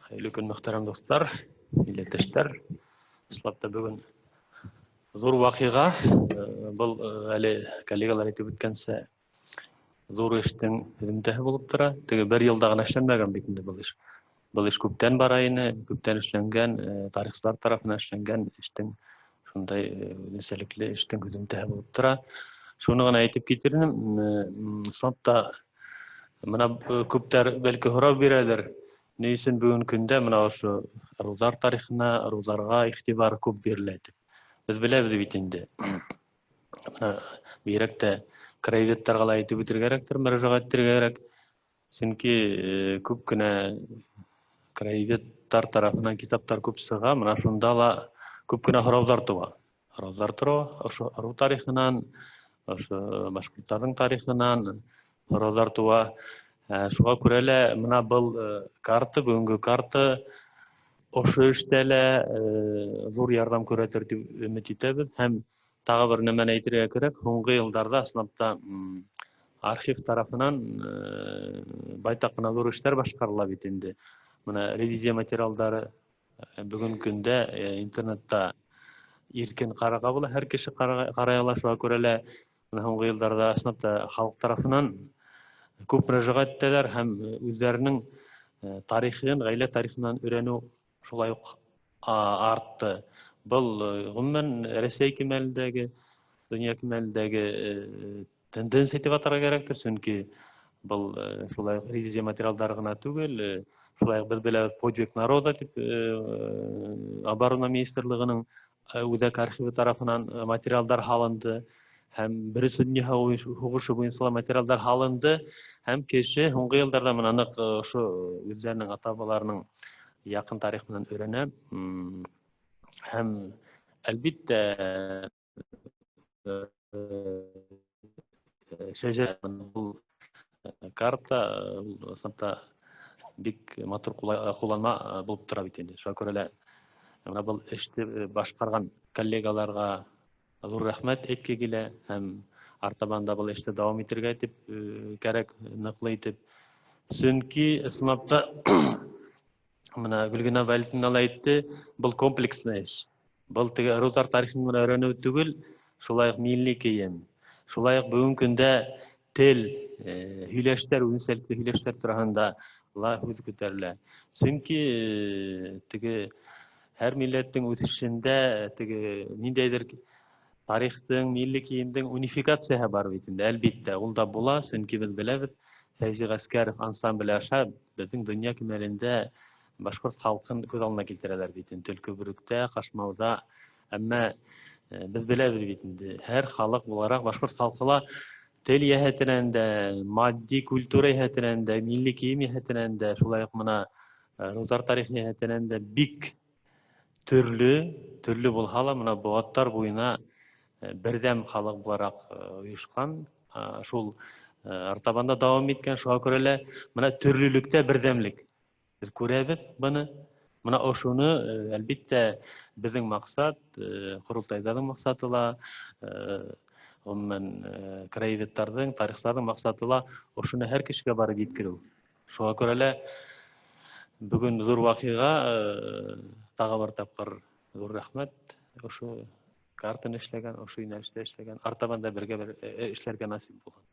Хәйерле көн, мөхтәрәм дуҫтар, милләттәштәр. Ысынлап та бөгөн ҙур ваҡиға. Был әле коллегалар әйтеп үткәнсә, ҙур эштең һөҙөмтәһе булып тора. Теге бер йылда ғына эшләнмәгән бит инде был эш. Был эш күптән бара ине, күптән эшләнгән, тарихсылар тарафынан эшләнгән эштең шундай үҙенсәлекле эштең һөҙөмтәһе булып тора. Шуны ғына әйтеп китер инем, ысынлап та мына күптәр бәлки һорау бирәлер, ни өсөн бөгөн көндә мына ошо ырыуҙар тарихына, ырыуҙарға иғтибар күп бирелә тип. Беҙ беләбеҙ бит инде. Мына бигерәк тә краеведтарға ла әйтеп үтергә кәрәктер, мөрәжәғәт итергә кәрәк. Сөнки күп кенә краеведтар тарафынан китаптар күп сыға, мына шунда ла күп кенә һорауҙар тыуа. Һорауҙар тора, ошо ырыу тарихынан, ошо башҡорттарҙың тарихынан һорауҙар тыуа. Шуға күрә лә мына был карта, бөгөнгө карта ошо эштә лә ҙур ярҙам күрһәтер тип өмөт итәбеҙ. Һәм тағы бер нәмәне әйтергә кәрәк, һуңғы йылдарҙа ысынлап та архив тарафынан байтаҡ ҡына ҙур эштәр башҡарыла бит инде. Мына ревизия материалдары бөгөнгө көндә интернетта иркен ҡарарға була, һәр кеше ҡарай ала. Шуға күрә лә мына һуңғы йылдарҙа ысынлап та халыҡ тарафынан күп мөрәжәғәт итәләр һәм үҙҙәренең тарихын, ғаилә тарихынан өйрәнеү шулай уҡ артты. Был ғөмүмән Рәсәй кимәлендәге, донъя кимәлендәге тенденция тип атарға кәрәктер, сөнки был шулай уҡ ревизия материалдары ғына түгел, шулай уҡ беҙ беләбеҙ «Подвиг народа» тип оборона министрлығының үҙәк архивы тарафынан материалдар һалынды һәм Беренсе донъя һуғышы буйынса ла материалдар һалынды, һәм кеше һуңғы йылдарҙа мына ныҡ ошо үҙҙәренең ата-бабаларының яҡын тарих менән өйрәнә. Һәм әлбиттә шәжәрә был карта ул ысынлап та бик матур ҡулланма булып тора бит инде. Шуға күрә лә мына был эште башҡарған коллегаларға ҙур рәхмәт әйтке килә һәм артабан да был эште дауам итергә тип кәрәк ныҡлы итеп. Сөнки ысынлап та мына Гөлгенә Вәлитовна ла әйтте, был комплекслы эш. Был теге ырыуҙар тарихын ғына өйрәнеү түгел, шулай уҡ милли кейем, шулай уҡ бөгөнгө көндә тел, һөйләштәр, үҙенсәлекле һөйләштәр тураһында ла һүҙ күтәрелә. Сөнки теге һәр милләттең үҫешендә теге ниндәйҙер тарихтың, милли кейемдең унификацияһы бар бит инде, әлбиттә, ул да була, сөнки беҙ беләбеҙ, Фәйзи Ғәскәров ансамбле аша беҙҙең донъя кимәлендә башҡорт халҡын күҙ алдына килтерәләр бит инде, Төлкөбөрөктә, Ҡашмауҙа. Әммә беҙ беләбеҙ бит инде, һәр халыҡ булараҡ башҡорт халҡы ла тел йәһәтенән дә, матди культура йәһәтенән дә, милли кейем йәһәтенән дә, шулай уҡ мына рузар тарихы йәһәтенән дә бик төрлө, төрлө булһа ла мына быуаттар буйына берҙәм халыҡ булараҡ ойошҡан, шул артабан да дауам иткән. Шуға күрә лә мына төрлөлөктә берҙәмлек. Беҙ күрәбеҙ быны. Мына ошоно, әлбиттә, беҙҙең маҡсат, ҡоролтайҙарҙың маҡсаты ла, ғөмүмән, краеведтарҙың, тарихсыларҙың маҡсаты ла ошоно һәр кешегә барып еткереү. Шуға күрә лә бөгөн ҙур ваҡиға, тағы бер тапҡыр ҙур рәхмәт ошо картаны эшләгән, ошо йүнәлештә эшләгән, артабан да бергә бер эшләргә насип булһын.